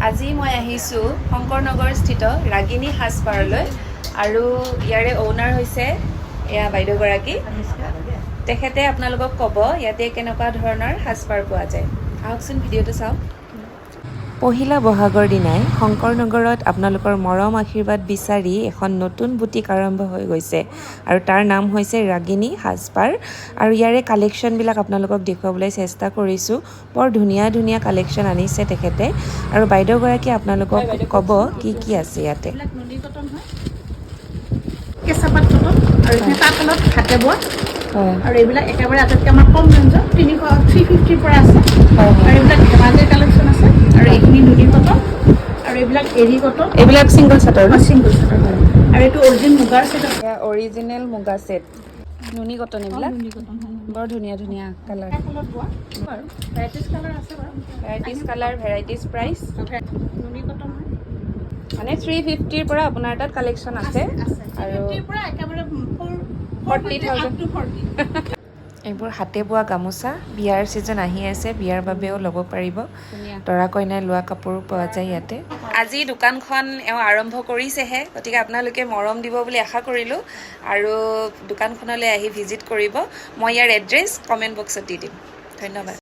আজি মই আহিছোঁ শংকৰনগৰস্থিত ৰাগিনী সাজপাৰলৈ আৰু ইয়াৰে অ'নাৰ হৈছে এয়া বাইদেউগৰাকী। তেখেতে আপোনালোকক ক'ব ইয়াতে কেনেকুৱা ধৰণৰ সাজপাৰ পোৱা যায়। আহকচোন, ভিডিঅ'টো চাওক। পহিলা বহাগৰ দিনাই শংকৰনগৰত আপোনালোকৰ মৰম আশীৰ্বাদ বিচাৰি এখন নতুন বুটিক আৰম্ভ হৈ গৈছে আৰু তাৰ নাম হৈছে ৰাগিনী সাজপাৰ। আৰু ইয়াৰে কালেকশ্যনবিলাক আপোনালোকক দেখুৱাবলৈ চেষ্টা কৰিছোঁ। বৰ ধুনীয়া ধুনীয়া কালেকশ্যন আনিছে তেখেতে আৰু বাইদেউগৰাকীয়ে আপোনালোকক ক'ব কি কি আছে ইয়াতে। এইবিলাক নুনি কটন হয়, কেঁচা পাত কটন আৰু এইখিনি তাঁতশালত হাতে বোৱা। আৰু এইবিলাক একেবাৰে আটাইতকৈ আমাৰ কম ৰেঞ্জৰ, 300, 350ৰ পৰা আছে। আৰু এইবিলাক ধেমাজিৰ কালেকশ্যন আছে আৰু এইখিনি নুনি কটন আৰু এইবিলাক এৰী কটন। এইবিলাক ছিংগল চাদৰ? ছিংগল চাদৰ হয় আৰু এইটো অৰিজিন মুগাৰ ছেট আছে। অৰিজিনেল মুগা ছেট, নুনি কটন এইবিলাক। নুনি কটন হয়। বৰ ধুনীয়া ধুনীয়া কালাৰ। তাঁতশালত বোৱা বাৰু, ভেৰাইটিজ কালাৰ আছে বাৰু। Varieties colour, varieties price. নুনি কটন হয়। মানে 350ৰ পৰা আপোনাৰ তাত কালেকশ্যন আছে। আছে। আৰু 350ৰ পৰা একেবাৰে 4 40,000। Up to 40। এইবোৰ হাতে বোৱা গামোচা। বিয়াৰ ছিজন আহি আছে, বিয়াৰ বাবেও ল'ব পাৰিব। দৰা কইনাই লোৱা কাপোৰো পোৱা যায় ইয়াতে। আজি দোকানখন এওঁ আৰম্ভ কৰিছেহে, গতিকে আপোনালোকে মৰম দিব বুলি আশা কৰিলোঁ আৰু দোকানখনলৈ আহি ভিজিট কৰিব। মই ইয়াৰ এড্ৰেছ কমেণ্ট বক্সত দি দিম। ধন্যবাদ।